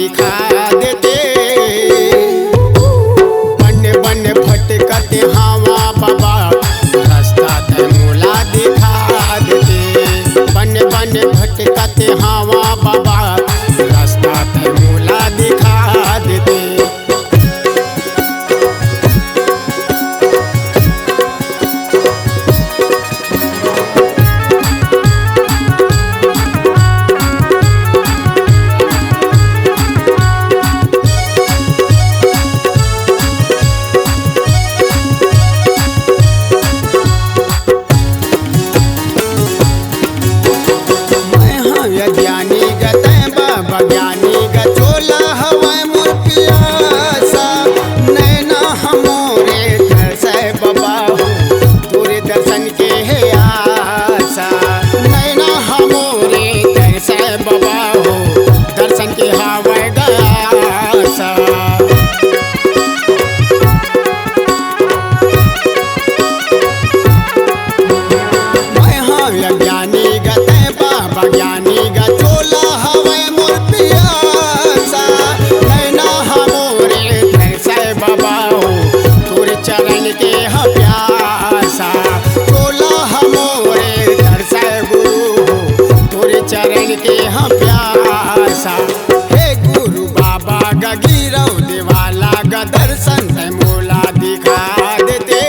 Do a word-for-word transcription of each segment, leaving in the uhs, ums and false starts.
दिखा देते। बन बन भटकत हावा बाबा, रास्ता तै मोला दिखा देते। बन बन भटकत हावा बाबा, रास्ता तै मोला दिखा देते। मैं हँव अज्ञानी ग, तैं बाबा ज्ञानी ग, चोला हवय मोर पियासा। नैना ह मोरे तरसय बाबा हो, तोरे दर्शन के हे आसा। नैना ह मोरे तरसय बाबा हो, दर्शन के हवय ग आसा। मैं हँव अज्ञानी ग, तैं बाबा ज्ञानी ग, चोला हवय मोर पियासा। नैना ह मोरे तरसय बाबा हो, तोर चरण के ह प्यासा। चोला ह मोरे तरसय गुरु हो, तोर चरण के ह प्यासा। हे गुरु बाबा ग, गिरव देवाला ग, दर्शन तै मोला दिखा देते।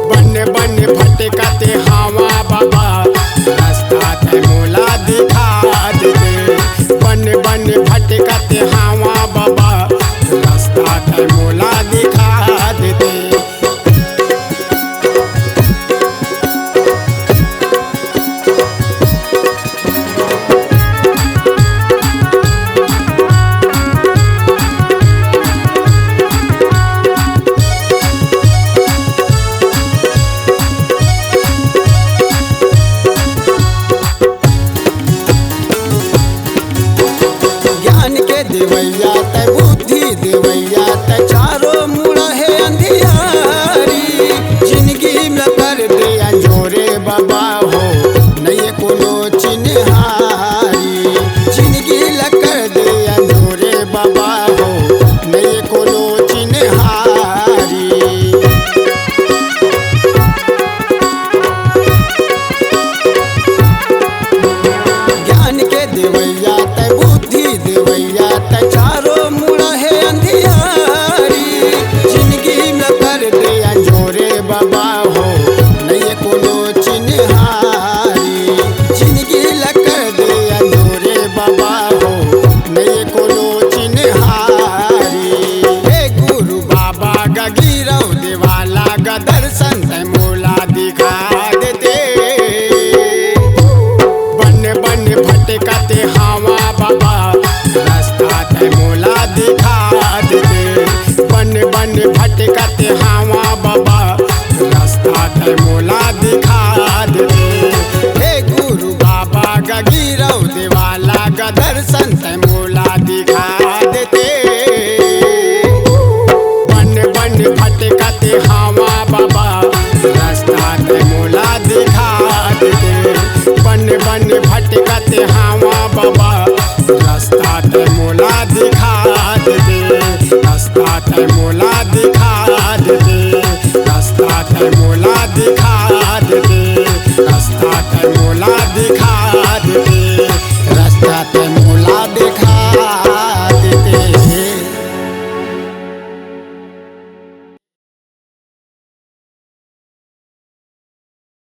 बन बन भटकत हावा बाबा, रास्ता तै मोला दिखा देते। बन बन भटकत हावा बाबा, रास्ता तै मोला दिखा देते। ज्ञान के देवैया तै, बुद्धि देवैया तै, चारों मुड़ा हे अंधियारी। जिनगी में कर दे अंजोरे बाबा हो, नइये कोनो चिन्हारी। जिनगी ल कर दे अंजोरे बाबा हो, नइये कोनो चिन्हारी। ज्ञान के देवैया तै, बुद्धि देवैया तै, चारों मुड़ा हे अंधियारी। जिनगी में कर दे अंजोरे बाबा हो, नइये कोनो चिन्हारी। जिनगी ल कर दे अंजोरे बाबा हो, नइये कोनो चिन्हारी। हे गुरु बाबा ग, गिरव देवाला ग, दर्शन तै मोला दिखा देते। बन बन भटकत हावा बाबा, रास्ता तै मोला दिखा देते। बन बन भटकत हावा बाबा, रास्ता तै मोला दिखा देते। हे गुरु बाबा ग, गिरव देवाला ग, दर्शन तै मोला दिखा देते। बन बन भटकत हावा बाबा, रास्ता तै मोला दिखा देते। बन बन भटकत हावा बाबा, रास्ता तै मोला दिखा देते। रास्ता तै मोला दिखा देते। रास्ता तै मोला दिखा